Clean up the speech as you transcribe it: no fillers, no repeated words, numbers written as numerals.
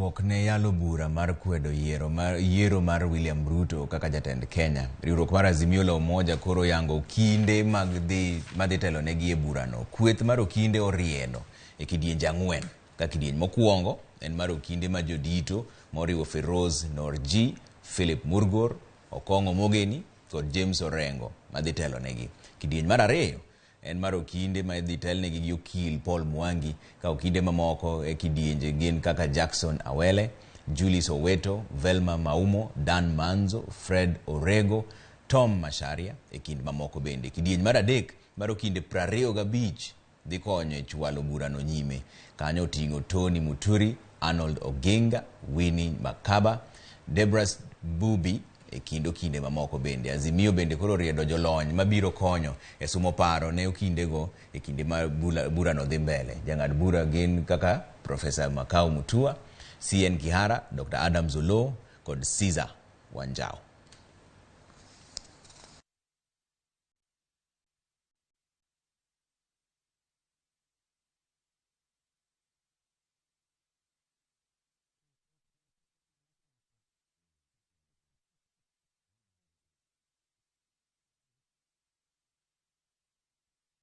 Ikruok ne yalo bura mar kwedo yiero mar, yiero mar William Ruto kaka jatend Kenya. Riwruok mar Azimio la Umoja koro yango okinde mag dhi madhi telonegi e burano. Kweth mar okinde oriedo e kidienje ang'wen. Ka kidieny mokwongo en mar okinde ma jodito moriwo Feroz Norji, Philip Murgor, Okong'o Mogeni kod James Orengo madhi telonegi. Kidieny mar ariyo en mar okinde ma idhi telnegi gi okil Paul Mwangi ka okinde mamoko e kidienje gin kaka Jackson Awele, Julius Oweto, Velma Maumo, Dan Manzo, Fred Orego, Tom Macharia e kind mamoko bende. Kidieny mar adek mar okinde 25 dhi konyo e chwalo burano nyime. Kanyo oting'o Tony Muturi, Arnold Oginga, Winnie Makaba, Debras Bubi e kind okinde mamoko bende. Azimio bende koro oriedo jolony mabiro konyo e sumo paro ne okindego e kinde ma burano dhi mbele. Jang'ad bura gin kaka Profesa Makau Mutua, CN Kihara, Dr. Adams Oloo kod Caesar Wanjau.